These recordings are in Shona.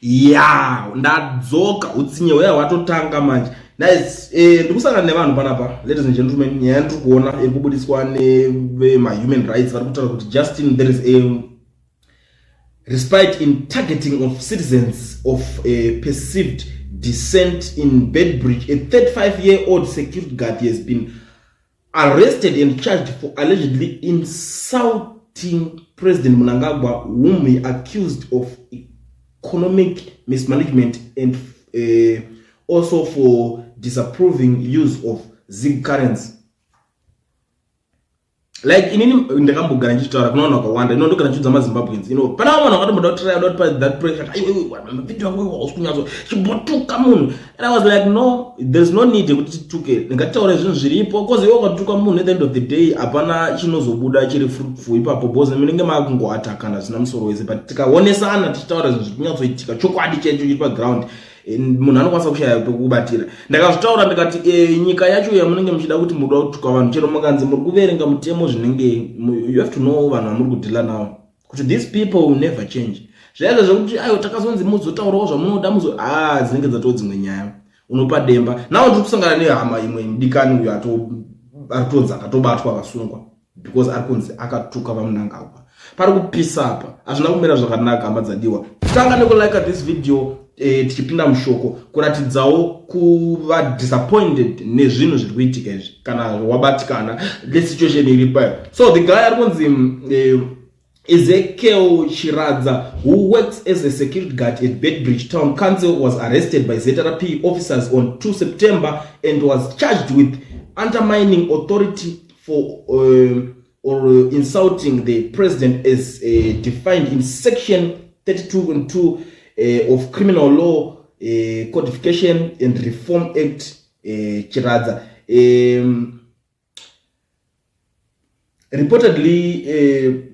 Ya, ndadzoka. Utsinye hweya hwatotanga manje. Nice. Ndikusangana nevanhu panapa, ladies and gentlemen. Nyaya ndiri kuona iri kubudiswa nevemahuman rights, vari kutaura kuti, Justin, there is a respite in targeting of citizens of a perceived dissent in Beitbridge. A 35-year-old security guard has been arrested and charged for allegedly insulting President Mnangagwa, whom he accused of economic mismanagement and also for disapproving use of ZiG currency. Like, inini ndakambogara ndichitaura kuna vanhu vakawanda, ino ndogara ndichiudza maZimbabweans, pana vamwe vanhu vakatomboda kutry kuda kutipa that pressure, "Aiwe, video yako hausi kunyatso chimbotuka munhu." And I was like, "No, there's no need yekuti tituke, ngatitaure zvinhu zviripo," because iwe ukatuka munhu, at the end of the day hapana chinozobuda chiri fruitful ipapo, because munenge makungoatakana zvisina musoro wese. But tikaonesana tichitaura zvinhu zviri kunyatsoitika, chokwadi checho chiri paground, munhu anokwanisa kushaya pekubatira. Ndakazvitaura ndikati nyika yacho yamunenge muchida kuti muda kutuka vanhu, chero mukanzi muri kuverenga mutemo, zvinenge you have to know vanhu vamuri kudeala navo, kuti these people will never change. Zvaizvo zvekuti aiwa, takazonzi muzotaurawo zvamunoda muzo, a dzinenge dzatoo dzimwe nyaya, unopa demba. Nawo tiri kusangana nehama imwe mudikani uyo ari kutonzi akatobatwa, akasungwa because ari kunzi akatuka vaMnangagwa. Pari kupisa apa, hazvina kumira zvakanaka, hama dzadiwa. Tanga nekulike this video, tichipinda mushoko, kuratidzawo kuva disappointed nezvinhu zviri kuitika izvi, kana wabatikana nesituation iri payo. So the guy ari kunzi Ezekiel Chiradza, who works as a security guard at Beitbridge Town Council, was arrested by ZRP officers on 2 September and was charged with undermining authority for or insulting the president as defined in section 32 and 2 of Criminal Law Codification and Reform Act. Chiradza reportedly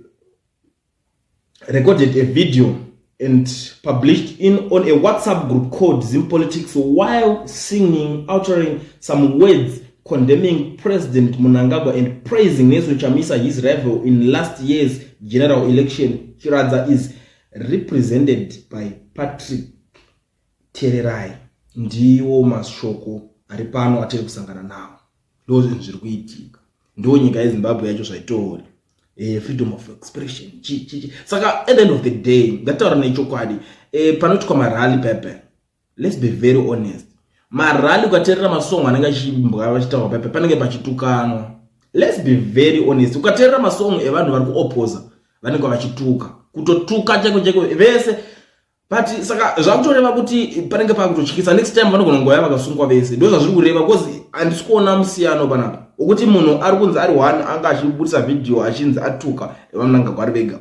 recorded a video and published in on a WhatsApp group called Zim Politics while singing, uttering some words condemning President Mnangagwa and praising Nelson Chamisa, his rival in last year's general election. Chiradza is represented by Patrick Tererai. Ndiwo mashoko ari pano atiri kusangana nawo. Ndo zvinhu zviri kuitika, ndo nyika yeZimbabwe yacho zvaitori, freedom of expression, chi chi chi. Saka at the end of the day, ngataura nechokwadi, panoitwa marally pepe, let's be very honest, marally ukateerera masongo anenge achiimbwa, vachitaurwa pepe, panenge pachitukanwa. Let's be very honest, ukateerera masongo evanhu vari kuopposa, vanenge vachituka, kutotuka chaiko chaiko vese. But saka zvakutoreva kuti panenge pakutotyisa, next time vanogona kungoya vakasungwa vese. Ndo zvazviri kureva, because handisi kuona musiyano panapa wekuti munhu ari kunzi ari one anga achibudisa vhidhiyo achinzi atuka vaMnangagwa ari vega.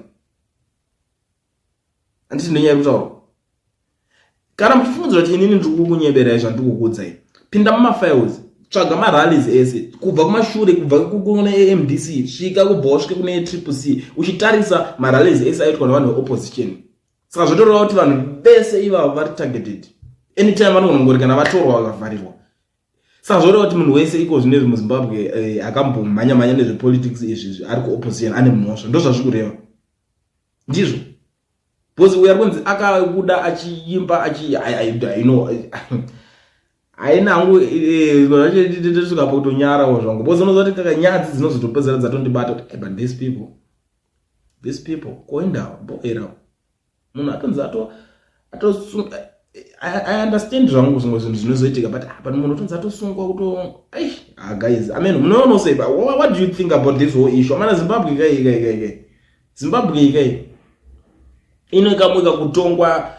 Handiti nenyaya yekutaura? Kana muchifungidzira kuti inini ndiri kukunyeberai zvandiri kukuudzai, pinda mumafiles, tsvaga marallies ese kubva kumashure, kubva kune MDC, svika kubva wasvike kune Triple C, uchitarisa marallies ese aitwa nevanhu veopposition. Saka zvotoreva kuti vanhu vese ivavo vari targeted anytime, vanogona kungori kana vatorwa vakavharirwa. Saka zvoreva kuti munhu wese iko zvinezvi muZimbabwe akambomhanya-mhanya nezvepolitics izvizvi, ari kuopposition, ane mhosva. Ndo zvazviri kureva, ndizvo, because uyo ari kunzi akabuda achiimba achi know haina hangu ndosvika pakutonyarawo zvangu, because unoziva kuti kaka nyadzi dzinozotopedzera dzatondibata kuti, "But these people koendawo boerawo." Munhu atonzi atosunga, I understand zvangu zvimwe zvinhu zvinozoitika, but ah, but munhu otonzi atosungwa kuto, ai, ah, guys, I mean, munoona sei? But what do you think about this whole issue? Amana, Zimbabwe kai kai kai kai, Zimbabwe kai ino ikamuka kutongwa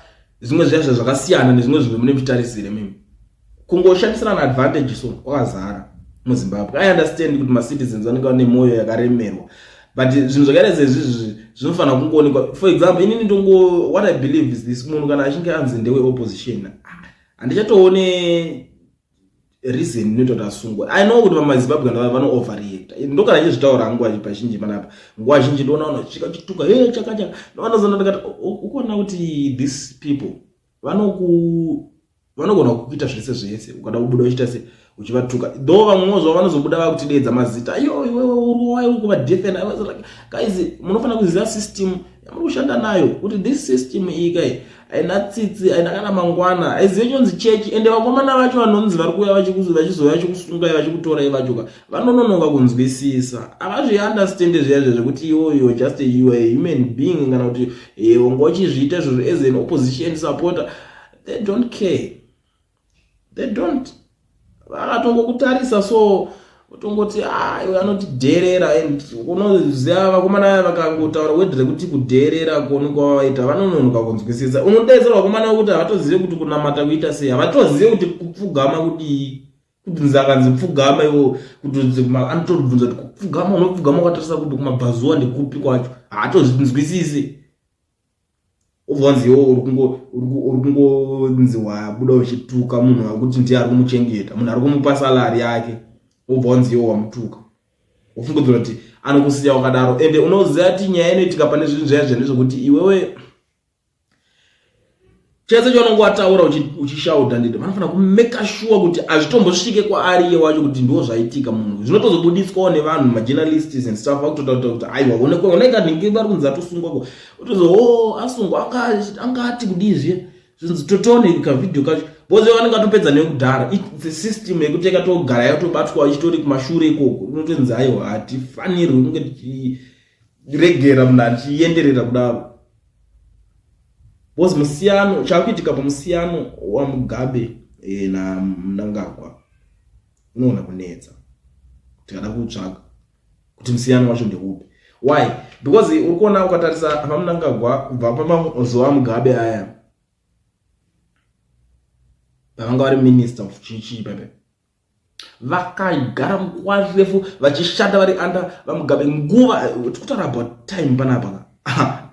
zvimwe zviya zvakasiyana nezvimwe zvinhu mune muchitarisire mimi, kungoshandisirana advantage so kwakazara muZimbabwe. I understand kuti macitizens vanenge vane mwoyo yakaremerwa, but zvinhu zvakaita sezvizvi zvinofanira kungoonekwa. For example, inini ndongo, what I believe is this: munhu kana achinge anzi ndeweopposition, handichatoone reason inoita kuti asungwe. I know kuti vamaZimbabwe vano overreacta, ndokana chizvitaura nguva pazhinji panapa. Nguva zhinji ndoona vanhu vachisvika chituka he chaka chaka, ndovanozona ndikati, ukuona kuti these people vanogona kukuita zvese zvese ukada kubuda uchiita se uchivatuka, though vamwewo zvavo vanozobuda vakutidedza mazita, iyo iwewe uri uri kuvadefenda. Guys, munofanira kuziva system yamuri kushanda nayo, kuti this system iyi kai Haina tsitsi, haina kana mangwana, haizive chonzi chechi. Ende vakomana vacho vanonzi vari kuuya vachizouya vachikusungai vachikutorai vachoka, vanononoka kunzwisisa. Havazviunderstande zviya zviya zvekuti iwo you are just a, you are a human being, kana kuti wanga uchizviita izvozvo as an opposition supporter. They don't care, they don't. Vakatongokutarisa so utongoti, ah, iwe anotidherera. And unoziva vakomana aya vakangotaura word rekuti kudherera koni kwavaita, vanononoka kunzwisisa. Unodetsera vakomana vekuti havatozive kuti kunamata kuita sei, havatozive kuti kupfugama kudii, kuti nzakanzi pfugama iwo, kuti anotobvunza kuti kupfugama unopfugama ukatarisa kupi, kumabvazuva ndekupi kwacho, haatozvinzwisisi. Ubva wanzi iwo uri kungonzi wabuda uchituka munhu wekuti ndiye ari kumuchengeta, munhu ari kumupa salary yake. Ubva wanzi iwo wamutuka, wofungidzira kuti anokusiya wakadaro. Ende unoziva kuti nyaya inoitika pane zvinhu zviya zviya ndezvekuti iwewe chese chaunonge wataura uchishauta, ndito vanofanira kumake sure kuti hazvitombosvike kwaari iye wacho kuti ndo zvaitika. Munhu zvinotozobudiswawo nevanhu, majournalists and stuff, vakutotaura kuti aiwa, oneka nhingi vari kunzi atosungwako. Otozo o oh, asungwa, anga ati kudii zviya, zvinzi totone kavhidhio kacho, because vanenge atopedza nekudhara. It's a system yekuti yakatogara yatobatwa ichitori kumashure ikoko. Unotonzi aiwa, hatifanirwi kunge tichiregera munhu achienderera kudaro, because musiyano chakuitika pamusiyano waMugabe naMnangagwa unoona kunetsa tikada kutsvaga kuti musiyano wacho ndeupi. Why? Because uri kuona ukatarisa vaMnangagwa kubva pamazuva aMugabe aya pavanga vari minister of chichi pepe, vakagara nguva refu vachishanda vari under vaMugabe. Nguva tikutaura about time panapa,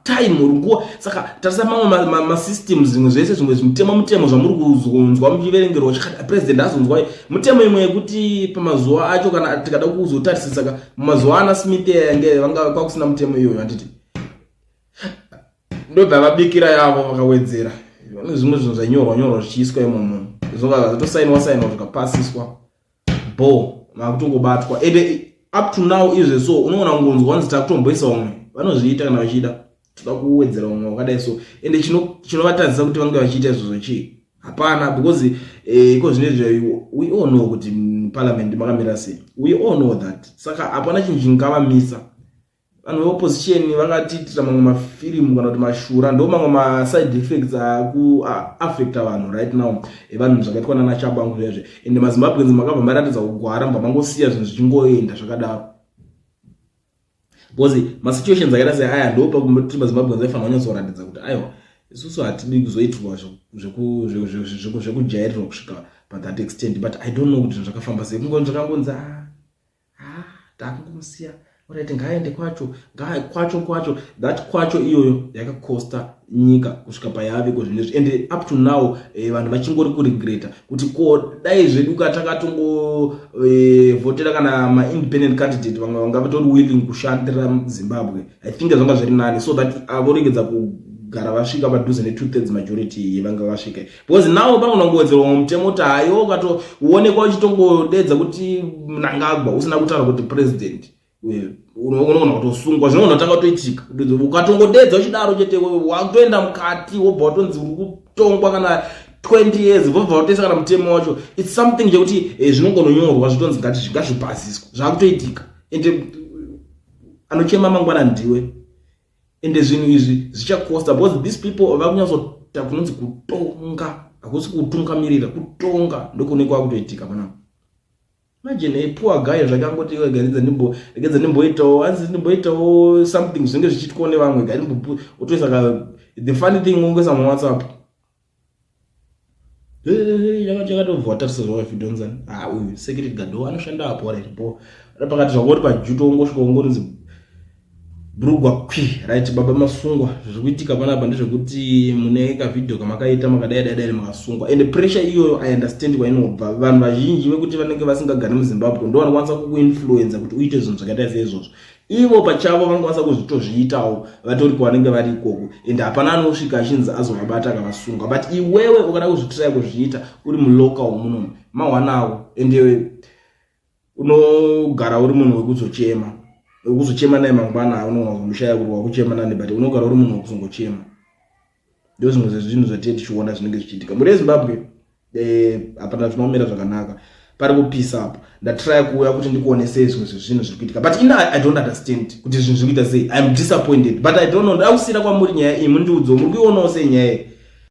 time uri nguva. Saka tarisa mamwe masystems, zvimwe zvese, zvimwe zvimutemo mutemo zvamuri kuzonzwa muchiverengerwa chakati president azonzwa mutemo imwe yekuti pamazuva acho, kana tikada kuzotarisisa ka, mumazuva ana Smith yange vanga kwakusina mutemo iyoyo, handiti? Ndobva vabikira yavo vakawedzera zvimwe zvinhu zvainyorwa nyorwa zvichiiswa imomo, zvonga zvatosainwa sainwa, zvikapasiswa bo, makutongobatwa. Ende up to now izve so unoona kungonzwa wanzi takutomboisa umwe. Vanozviita kana vachida, toda kuwedzera umwe wakadai so. Ende chinovatadzisa kuti vange vachiita izvozvo chii? Hapana, because iko zvinezvi we all know kuti parliament makamira sei, we all know that. Saka hapana chinhu chingavamisa. Vanhu veopposition vakatiitira mamwe mafirimu kana kuti mashura, ndo mamwe maside effects akuaffecta vanhu right now evanhu, zvakaitwa nana Chabangu zvezve. Ende maZimbabweans makabva maratidza kugwara, mubva mangosiya zvinhu zvichingoenda zvakadaro, because masituations akaita seaya ndo pakuti maZimbabweans aifanira kunyatsoratidza kuti aiwa, isusu hatidi kuzoitirwa zvekujairirwa kusvika pathat extent. But I don't know kuti zvinhu zvakafamba sei, kungo zvakangonzi, ah, ah, takungomusiya, alright, ngaaende kwacho, kwacho kwacho. That kwacho iyoyo yakakosta nyika kusvika payaveko zvinezvi. And up to now vanhu vachingori kuregreta kuti ko dai zvedu ka takatongovhotera kana maindependent candidate, vamwe vanga vatori willing kushandira Zimbabwe. I think zvanga zviri nani, so that voregedza kugara vasvika padhuze ne2/3 majority yevanga vasvika, because now panogona kungowedzerwa mutemo kuti hayo ukatoonekwa uchitongodedza kuti Mnangagwa usina kutaura kuti president, unogona kutosungwa. Zvinogona kutanga kutoitika ukatongodedza uchidaro chete, wakutoenda mukati, wobva watonzi uri kutongwa kana 20 years, vobva watoisa kana mutemo wacho. It's something chekuti zvinongononyorwa zvitonzi ngati ngazvipasiswa, zvakutoitika. Ende anochema mangwana ndiwe. Ende zvinhu izvi zvichakosta, because these people vakunyatsota kunonzi kutonga, hakusi kutungamirira, kutonga ndokune kwakutoitika panapa. Imagine a poor guy zvakangoti regedza ndimboitawo, hanzi ndimboitawo something zvinenge zvichiitwawo nevamwe, gai otoisa ka. The funny thing, ungoisa muWhatsApp yakatobva watarisa zvawafidonzani, ah, uyu security guard anoshanda apo, right bo pakati zvangori pajuto, ungosvika ungorinzi brugwa kwi, right baba masungwa. Zviri kuitika panapa ndezvekuti mune kavhidhio kamakaita makadai dai dai, makasungwa. And pressure iyoyo, I understand kwainobva. Vanhu vazhinji vekuti vanenge vasingagari muZimbabwe ndo vanokwanisa kukuinfluenza kuti uite zvinhu zvakaita seizvozvo. Ivo pachavo vangakwanisa kuzvitozviitawo vatori kwavanenge vari ikoko, and hapana anosvika achinzi azovabata akavasunga. But iwewe ukada kuzvitraya kuzviita uri mulocal munomu, mawanawo, ende unogara uri munhu wekuzochema, wekuzochema naye mangwana. Unogona kuzomushaya kuti wakuchema nani, but unogara uri munhu wekuzongochema. Ndo zvimwe zvezvinhu zvatee tichiona zvinenge zvichiitika muri yeZimbabwe. Hapana zvinomira zvakanaka, pari kupisa apo. Ndatrya kuuya kuti ndikuonesei zvimwe zvezvinhu zviri kuitika, but ina I don't understand kuti zvinhu zviri kuita sei. I am disappointed, but I don't know. Ndakusiyira kwamuri nyaya iyi, mundiudzewo muri kuionawo sei nyaya iyi.